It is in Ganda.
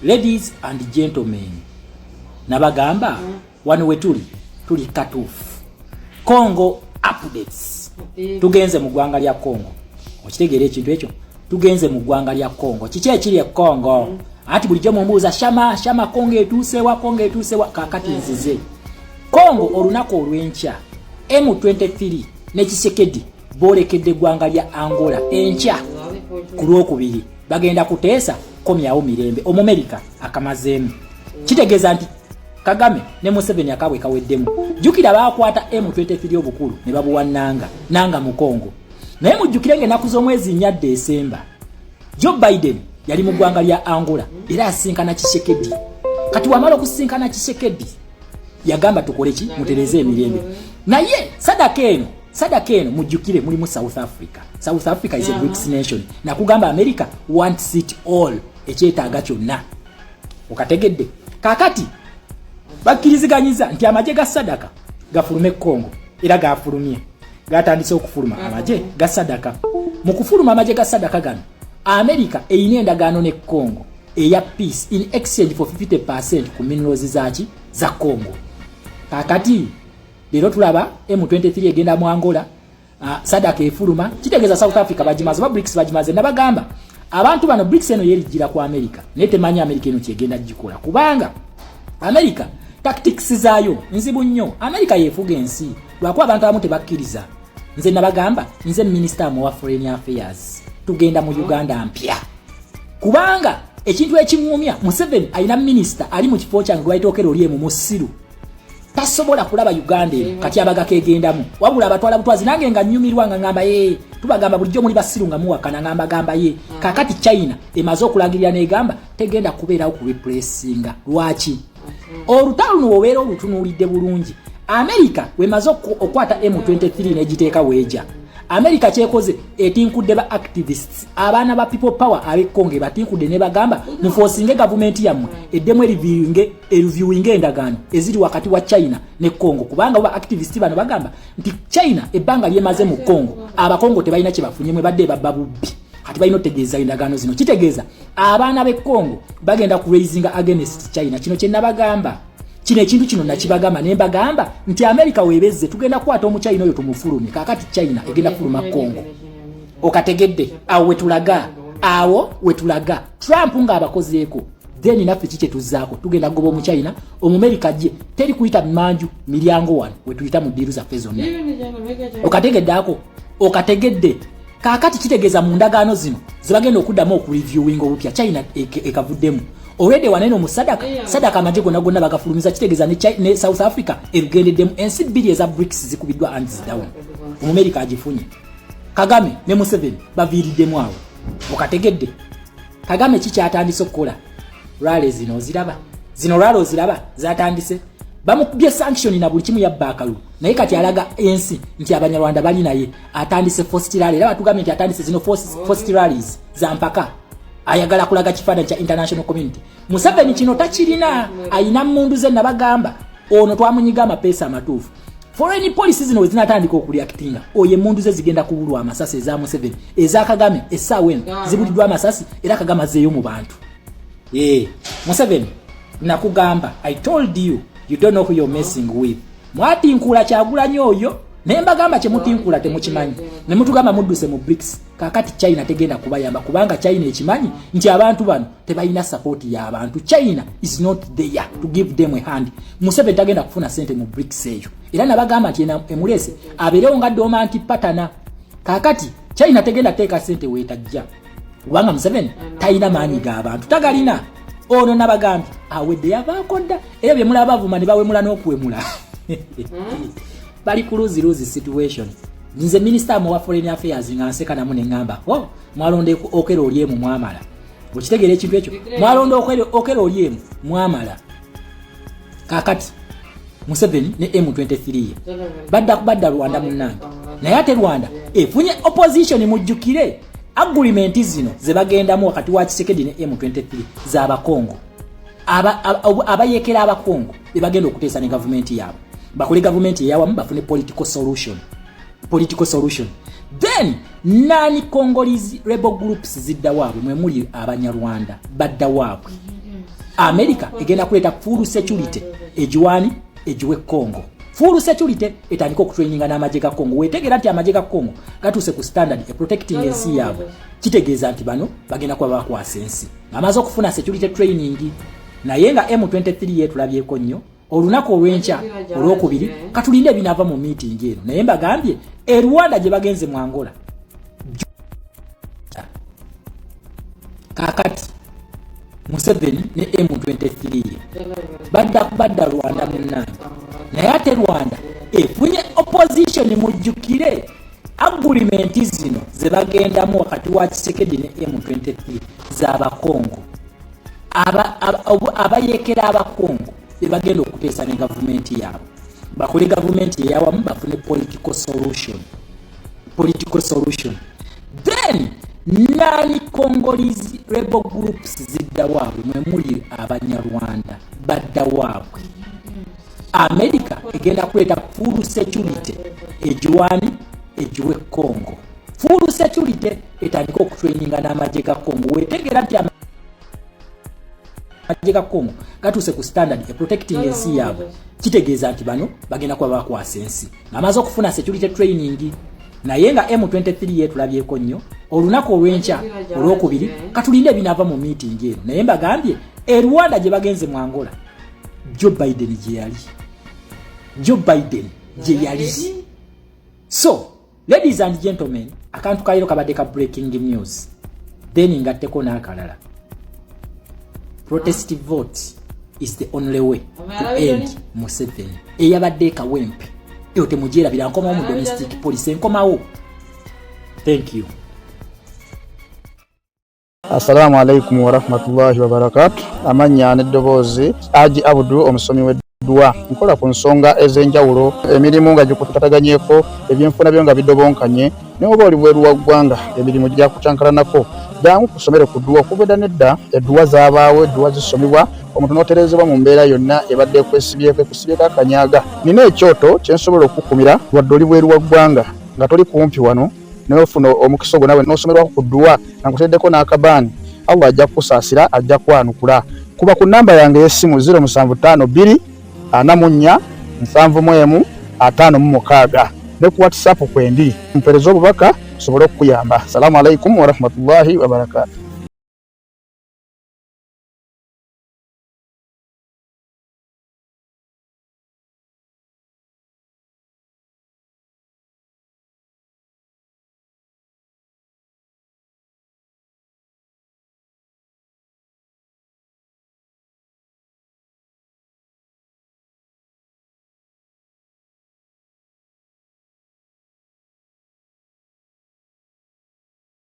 Ladies and gentlemen, nabagamba wano wetuli tuli katuufu. Congo updates, tugenze mu ggwanga lya Congo. Okitegeera ekintu ekyo? Tugenze mu ggwanga lya Congo. Kiki ekiri e Congo? Anti bulijjo mumbuuza, "Shama, Shama, Congo etuusewa? Congo etuusewa?" Kakati nzize Congo. Olunaku olw'enkya M23 ne Tshisekedi boolekedde eggwanga lya Angola. Enkya ku Lwokubiri bagenda kuteesa komyawo mirembe. Omumerika akamazeemu, kitegeeza nti Kagame ne Museveni akabwe kaweddemu. Jjukira bakwata M23 obukulu ne babuwa Nanga Nanga mu Congo. Naye mujjukire nga ennaku z'omwezi 4 Desemba Joe Biden yali mu ggwanga lya Angola era asinkana Tshisekedi. Kati wamala okusinkana Tshisekedi, yagamba, "Tukole ki? Mutereze emirembe." Naye SADC eno, SADC eno mujjukire mulimu South Africa. South Africa is a BRICS nation. Nakugamba America wants it all, ekyetaaga kyonna. Okategedde? Kakati bakkiriziganyiza nti amagye ga SADC gafulume Congo, era gafulumye, gatandise okufuluma amagye ga SADC. Mu kufuluma amagye ga SADC gano, America eyina endagaano ne Congo eya peace in exchange for 50% ku minerals zaki? Za Congo. Kakati leero tulaba M23 egenda mu Angola, SADC efuluma, kitegeeza South Africa bagimaze, ba BRICS bagimaze. Nabagamba abantu bano, BRICS eno yerijjira ku America, naye temanyi America eno kyegenda gikola, kubanga America tactics zaayo nzibu nnyo. America yefuga ensi, lwakuba abantu abamu tebakkiriza. Nze nabagamba, nze minisita wa foreign affairs, tugenda mu Uganda mpya, kubanga ekintu ekiŋŋumya, Museveni alina minisita ali mu kifo kyange gwe bayita oli emu musiru, tasobola kulaba Uganda eno kati abaga kegendamu, wabula abatwala butwazi. Nange nga nnyumirwa nga ngamba ye tubagamba bulijjo muli basiru, nga muwakana, ngamba gamba ye. Kakati China emaze okulangirira negamba tegenda kubeerawo ku replacinga. Lwaki olutalo luno obeera olutunuulidde bulungi? America wemaze okukwata M23 negiteeka weeja, America kyekoze etinkudde ba activists, abaana ba People Power ab'ekonge batinkudde ne bagamba, "Muforcinge gavumenti yammwe eddemu ereviewinge endagaano eziri wakati wa China ne Congo," kubanga ba activist bano bagamba nti China ebbanga lyemaze mu Congo, Abakongo tebalina kye bafunyemu, badde babba bubbi. Kati balina otegeeza endagaano zino. Kitegeeza abaana b'e Congo bagenda ku raisinga against China. Kino kye nabagamba, kino ekintu kino nakibagamba ne mbagamba nti America weebezze, tugenda kukwata Omuchina oyo tumufulumye. Kakati China egenda kufuluma Congo. Okategedde? Awo wetulaga, awo wetulaga Trump ng'abakozeeko, then naffe ki kyetuzzaako? Tugenda kugoba Omuchina, Omumerika gye teri kuyita manju miryango, wano wetuyita mu deal zaffe zonna. Okategedde ako? Okategedde? Kaakati kitegeeza mu ndagaano zino zebagenda okuddamu okureviewinga obupya, China ekavuddemu already. Wanene mu SADC, SADC amagye gonna gonna bagafulumiza. Kitegeeza ne South Africa erugendeddemu. Ensi bbiri eza BRICS zikubiddwa hands down. Omumerika agifunye, Kagame ne Museveni baviiriddemu awo. Okategedde? Kagame kikyatandise okukola rally zino oziraba, zino rally oziraba zatandise. Bamukubye sanction na buli kimu, yabba akalulu, naye kati alaga ensi nti Abanyarwanda bali naye. Atandise first rally, era batugambye nti atandise zino first rallies za mpaka, ayagala kulaga kifaananyi kya international community. Museveni kino takirina, ayina mundu ze. Nabagamba ono twamunyiga amapeesa amatuufu. Foreign policy zino we zinatandika okureactinga, oyo emundu ze zigenda kubulwa amasasi. Eza Museveni, eza Kagame essaawa eno zibuliddwa amasasi, era Kagame azeeyo mu bantu. Museveni, nakugamba, I told you, you don't know who you're messing with. Mwatinkula Kyagulanyi oyo, naye mbagamba kyemutinkula temukimanyi, ne mutugamba mudduse mu BRICS. Kakati China tegenda kubayamba, kubanga China ekimanyi nti abantu bano tebalina support y'abantu. China is not there to give them a hand. Museveni tagenda kufuna sente mu BRICS eyo, era nabagamba nti emuleese abeerewo nga dormant partner. Kakati China tegenda teeka sente weetajja, kubanga Museveni talina maanyi g'abantu, tagalina. Ono nabagambye awedde, yavaako dda. Era bye mulaba bavuma ne bawemula n'okuwemula, bali ku lose lose situation. Nze minisita mu wa foreign affairs nga nseka namu ne ŋŋamba, "Oh, mwalonda Okello Oryem, mwamala." Okitegeera ekintu ekyo? Mwalonda Okello Oryem, mwamala. Kakati Museveni ne M23 ye badda badda Rwanda munnange, naye ate Rwanda efunye opposition. Mujjukire agreement zino ze bagendamu wakati wa Tshisekedi ne M23 z'Abakongo, abayekera Abakongo bebagenda okuteesa ne gavumenti yaabwe, bakole gavumenti eyawamu, bafune political solution, political solution. Then nani Congolese rebel groups zidda waabwe, mwe muli Abanyarwanda badda waabwe. America egenda kuleeta full security egiwaani egiwe Congo. Full security etandika okutraininga n'amagye ga Congo. Wetegeera nti amagye ga Congo gatuuse ku standard e protecting ensi yaabwe, kitegeeza nti bano bagenda kuba bakwasa ensi ng'amaze okufuna security training. Naye nga M23 yetulabyeko nnyo olunaku olw'enkya olwokubiri, katulinde ebinaava mu meeting eno. Naye mbagambye, e Rwanda gye bagenze mu Angola. Kakati Museveni ne M23 badda badda Rwanda munnange, naye ate Rwanda efunye opposition. Mujjukire agreement zino ze bagendamu wakati wa Tshisekedi ne M23 z'Abakongo, abayekera Abakongo be bagenda okuteesa ne gavumenti yaabwe, bakole gavumenti eyawamu, bafune political solution, political solution. Then nani Congolese rebel groups zidda waabwe, mwe muli Abanyarwanda badda waabwe. America egenda kuleeta full security egiwaani egiwe Congo. Full security etandika okutraininga n'amagye ga Congo. Wetegeera nti amagye ga Congo gatuuse ku standard e protecting ensi yaabwe, kitegeeza nti bano bagenda kuba bakwasa ensi ng'amaze okufuna security training. Naye nga M23 yetulabyeko nnyo olunaku olw'enkya olwokubiri, katulinde ebinaava mu meeting eno. Naye mbagambye, e Rwanda gye bagenze mu Angola, Joe Biden gye yali, Joe Biden gye yali. So ladies and gentlemen, akantu kaliro kabadde ka breaking news. Then ngatteko n'akalala, protest vote is the only way to end Museveni. Eyabadde ekawempe eyo temugyerabira. Nkomawo mu domestic police, enkomawo. Thank you. Assalamu alaikum warahmatullahi wabarakatu. Amannya n'eddoboozi, Aji Abudu, omusomi w'edduwa. Nkola ku nsonga ez'enjawulo, emirimu nga gikutataganyeko, ebyenfuna byo nga bidobonkanye, naye oba oli bweru wa ggwanga, emirimu gyakucankalanako, jangu kusomere ku dduwa. Okuva edda nedda edduwa zaabaawo, edduwa zisomebwa omuntu n'otereezebwa mu mbeera yonna ebadde ekwesibyeko, ekusibyeko akanyaga. Nina ekyoto kye nsobola okukumira wadde oli bweru wa ggwanga, nga toli kumpi wano, naye ofuna omukisa ogwo nawe n'osomerwako ku dduwa nga nkuteddeko n'akabaani. Allah ajja kukusaasira, ajja kwanukula. Kuba ku nnamba yange ey'essimu 0752 44 71 56, ne ku WhatsApp kwendi, mpeereza obubaka nsobole okukuyamba. Salaamu alaikum warahmatullahi wabarakatu.